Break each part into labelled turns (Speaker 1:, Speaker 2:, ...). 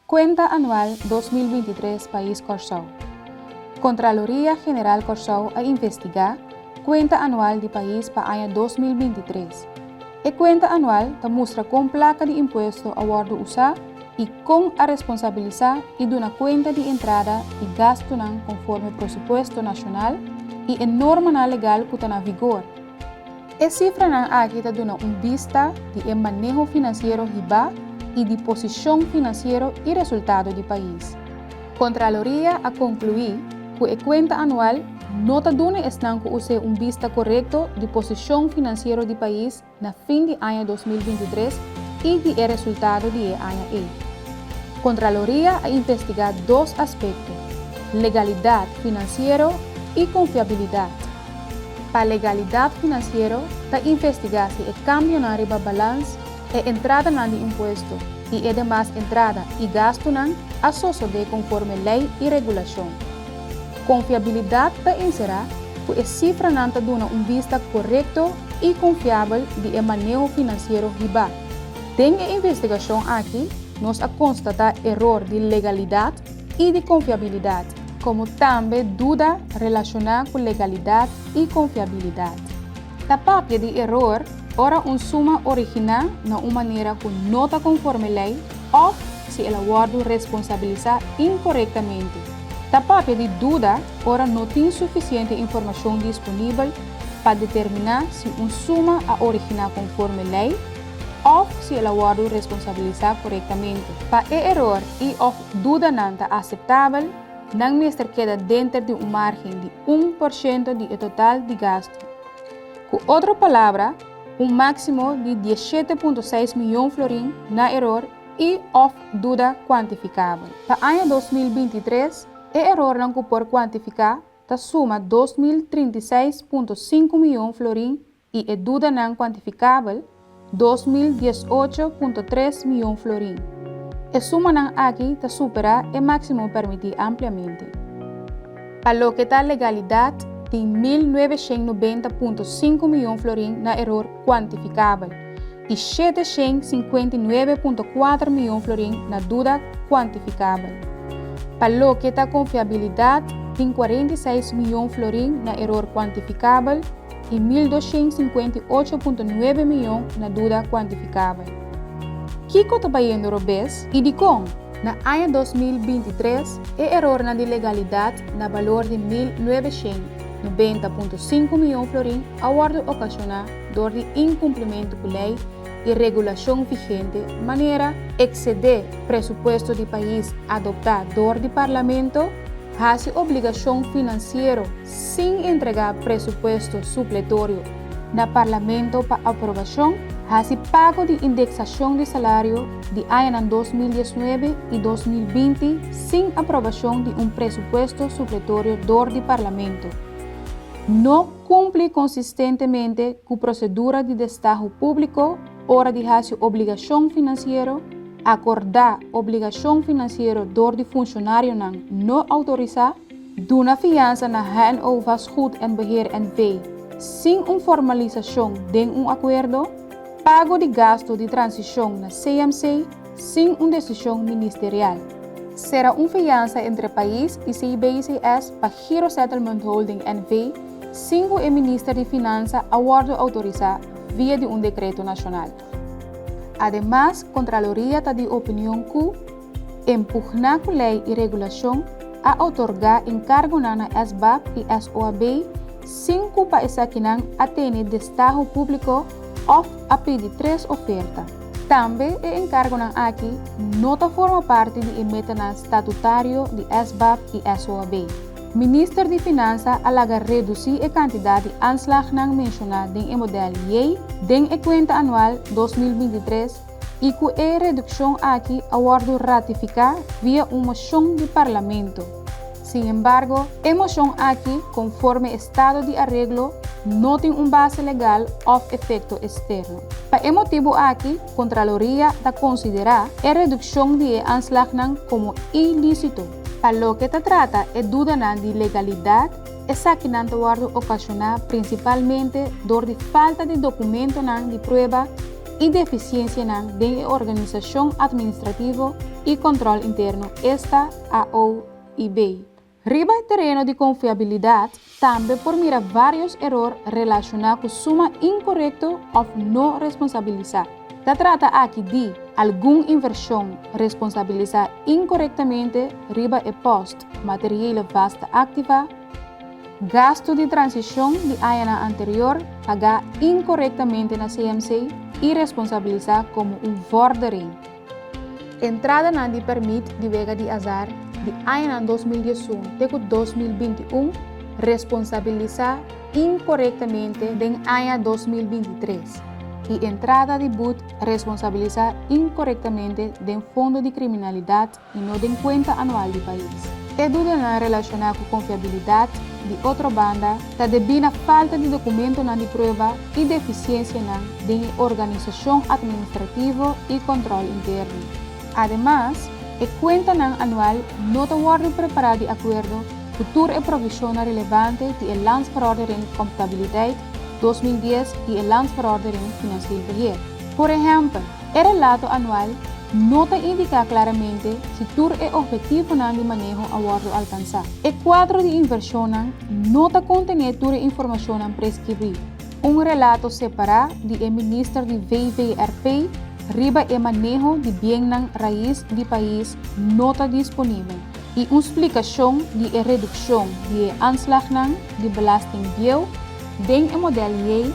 Speaker 1: Kuenta anual 2023 Pais Kòrsou. Kontraloria General Kòrsou a investigá kuenta anual di pais pa aña 2023. E kuenta anual ta mustra kon plaka di impuesto a wòrdu usá i kon a responsabilisá i duna kuenta di entrada i gastunan konforme presupuesto nashonal i e normanan legal ku ta na vigor. E sifranan aki ta duna un bista di e maneho finansiero hibá i di posishon finansiero i resultado di pais. Kontraloria a konkluí ku e kuenta anual no ta duna esnan ku us'é un bista korekto di posishon finansiero di pais na fin di aña 2023 i di e resultado di e aña ei. Kontraloria a investigá dos aspekto, legalidat finansiero i konfiabilidat. Pa legalidat finansiero ta investigá si e kambionan riba balans, e entradanan di impuesto i e demas entrada i gastunan a sosodé konforme lei i regulashon. Konfiabilidat ta enserá ku e sifranan ta duna un bista korekto i konfiabel di e maneho finansiero hibá. Den e investigashon aki nos a konstatá eror di legalidat i di konfiabilidat, komo tambe duda relashoná ku legalidat i konfiabilidat. Ta papia di eror ora un suma originá na un manera ku no ta konforme lei òf si el a wòrdu responsabilisá inkorektamente. Ta papia di duda ora no tin sufisiente informashon disponibel pa determiná si un suma a originá konforme lei òf si el a wòrdu responsabilisá korektamente. Pa e eror i òf dudanan ta aseptabel, nan mester keda denter di un márgen di 1% di e total di gastu. Ku otro palabra, un máksimo di 17,6 mion florin na eror i òf duda kuantifikabel. Pa aña 2023, e erornan ku por kuantifiká ta suma 2036,5 mion florin i e dudanan kuantifikabel 2018,3 mion florin. E sumanan aki ta superá e máksimo permití ampliamente. Pa loke ta legalidat, tin 1990,5 mion florin na eror kuantifikabel i 759,4 mion florin na duda kuantifikabel. Pa loke ta konfiabilidat, tin 46 mion florin na eror kuantifikabel i 1258,9 mion na duda kuantifikabel. Kiko ta bayendo robes i dikon? Na aña 2023, e erornan di legalidat na balor di 1990,5 mion florin a wòrdu okashoná dor di inkumplimentu ku lei i regulashon vigente manera eksedé presupuesto di pais adoptá dor di Parlamento, hasi obligashon finansiero sin entregá presupuesto supletorio na Parlamento pa aprobashon, hasi pago di indeksashon di salario di añanan 2019 i 2020 sin aprobashon di un presupuesto supletorio dor di Parlamento, no kumpli konsistentemente ku prosedura di destaho públiko ora di hasi obligashon finansiero, akordá obligashon finansiero dor di funshonarionan no outorisá, duna fiansa na HNO Vastgoed en Beheer NV sin un formalisashon den un akuerdo, pago di gastu di transishon na CMC sin un desishon ministerial. Sera un fiansa entre pais i CBCS pa Giro Settlement Holding NV sin ku e minister di Finansa a wòrdu outorisá via di un dekreto nashonal. Ademas, Kontraloria ta di opinion ku, empugná ku lei i regulashon, a otorgá enkargonan na SBAB i SOAB sin ku pa esakinan a tene destaho públiko òf a pidi tres oferta. Tambe e enkargonan aki no ta forma parti di e metanan statutario di SBAB i SOAB. Minister di Finansa a laga redusí e kantidat di aanslagnan menshoná den e modèl J den e kuenta anual 2023 i ku e redukshon aki a wòrdu ratifiká via un moshon di Parlamento. Sin embargo, e moshon aki, konforme estado di areglo, no tin un base legal òf efekto esterno. Pa e motibu aki, Kontraloria ta konsiderá e redukshon di e aanslagnan komo ilísito. Pa loke ta trata e dudanan di legalidat, esakinan ta wòrdu okashoná prinsipalmente dor di falta di dokumentonan di prueba. i defisiensianan den e organisashon atministrativo i kòntròl interno, esta AOIB. Riba e tereno di konfiabilidat tambe por mira vários eror relashoná ku suma inkorekto òf no responsabilisá. Ta trata aki di algun invershon responsabilisá inkorektamente riba e pòst materiële vaste activa, gastu di transishon di añanan anterior pagá inkorektamente na CMC i responsabilisá komo un vordering. Entradanan di pèrmit di wega di azar di añanan 2011 te ku 2021 responsabilisá inkorektamente den aña 2023 i entrada di but responsabilisá inkorektamente den fondo di kriminalidat i no den kuenta anual di pais. E dudanan relashoná ku konfiabilidat, di otro banda, ta debí na falta di dokumentonan di prueba i defisiensianan den e organisashon atministrativo i kòntròl interno. Ademas, e kuentanan anual no ta wòrdu prepará di akuerdo ku tur e provishonnan relevante di e Landsverordening Comptabiliteit 2010 i e Landsverordening Financieel Beheer. Por ehèmpel, E relato anual no ta indiká klaramente si tur e ophetivonan di maneho a wòrdu alkansá. E kuadro di invershonnan no ta kontené tur e informashonnan preskribí. Un relato separá di e minister di VVRP riba e maneho di biennan rais di pais no ta disponibel i un splikashon di e redukshon di e aanslagnan di belasting bieu den e modèl J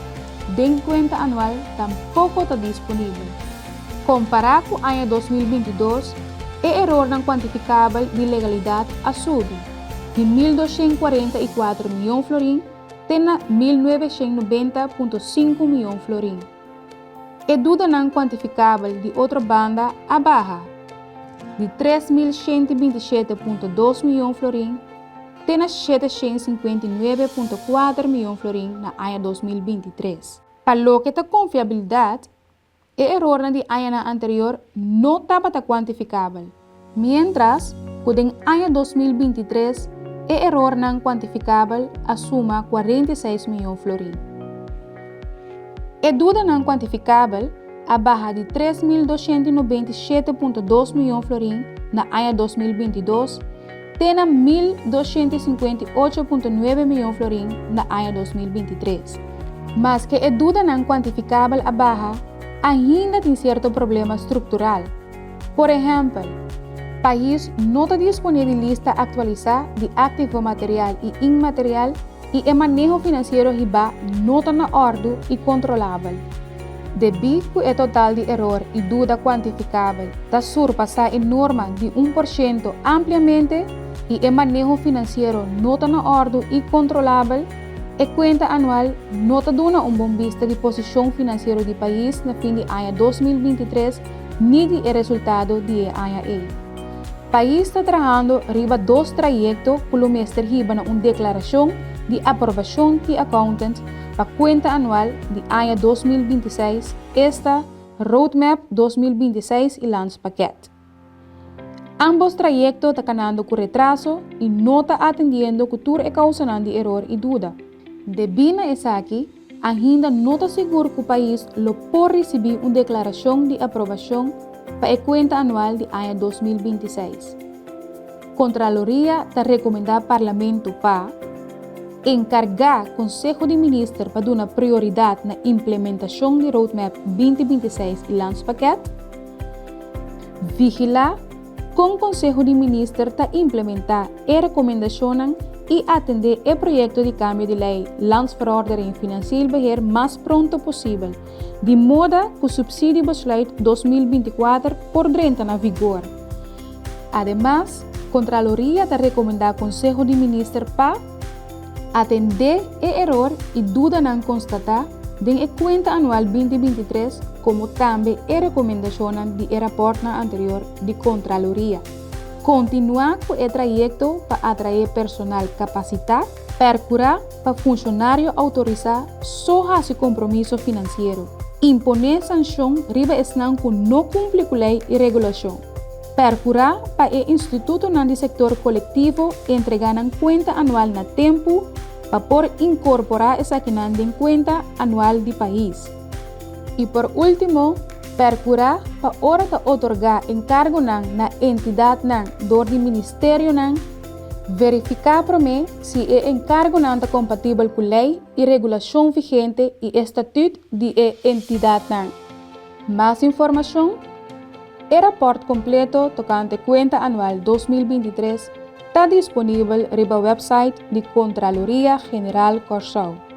Speaker 1: den kuenta anual tampoko ta disponibel. Kompará ku aña 2022, e erornan kuantifikabel di legalidat a subi di 1244 mion florin te na 1990.5 mion florin. E dudanan kuantifikabel di otro banda a baha di 3127.2 mion florin te na 759.4 mion florin na aña 2023. Pa loke ta konfiabilidat, e erornan di añanan anterior no tabata kuantifikabel, miéntras ku den aña 2023 e erornan kuantifikabel a suma 46 mion florin. E dudanan kuantifikabel a baha di 3297.2 mion florin na aña 2022 te na 1258.9 mion florin na aña 2023. Maske e dudanan kuantifikabel a baha, ainda tin sierto problema struktural. Por ehèmpel, pais no ta disponé di lista aktualisá di aktivo material i inmaterial i e maneho finansiero hibá no ta na òrdu i kontrolabel. Debí ku e total di eror i duda kuantifikabel ta surpasá e norma di 1% ampliamente i e maneho finansiero no ta na òrdu i kontrolabel, e kuenta anual no ta duna un bon bista di posishon finansiero di pais na fin di aña 2023 ni di e resultado di e aña ei. Pais ta trahando riba dos trayekto ku lo mester hiba na un deklarashon di aprobashon di accountant pa kuenta anual di aña 2026, esta Roadmap 2026 i Landspakket. Ambos trayekto ta kanando ku retraso i no ta atendiendo ku tur e kousanan di eror i duda. Debí na esaki, ainda no ta sigur ku pais lo por risibí un deklarashon di aprobashon pa e kuenta anual di aña 2026. Kontraloria ta rekomendá Parlamento pa enkargá Konseho di Minister pa duna prioridat na implementashon di Roadmap 2026 i Landspakket, vigilá kon Konseho di Minister ta implementá e rekomendashonnan i atendé e proyekto di kambio di lei Landsverordening Financieel Beheer mas pronto posibel, di moda ku Subsidiebesluit 2024 por drenta na vigor. Ademas, Kontraloria ta rekomendá Konseho di Minister pa atendé e eror i dudanan konstatá den e kuenta anual 2023 komo tambe e rekomendashonnan di e rapòrtnan anterior di Kontraloria. Kontinuá ku e trayekto pa atraé personal kapasitá, pèrkurá pa funshonario outorisá so hasi kompromiso finansiero, imponé sanshon riba esnan ku no kumpli ku lei i regulashon, pèrkurá pa e institutonan di sektor kolektivo entregá nan kuenta anual na tempu pa por inkorporá esakinan den kuenta anual di pais. I por último, pèrkurá pa ora ta otorgá enkargonan na entidatnan dor di ministerionan, verifiká promé si e enkargonan ta kompatibel ku lei i regulashon vigente i e statüt di e entidatnan. Mas informashon? E rapòrt kompleto tokante kuenta anual 2023 ta disponibel riba wèpsait di Kontraloria General Kòrsou.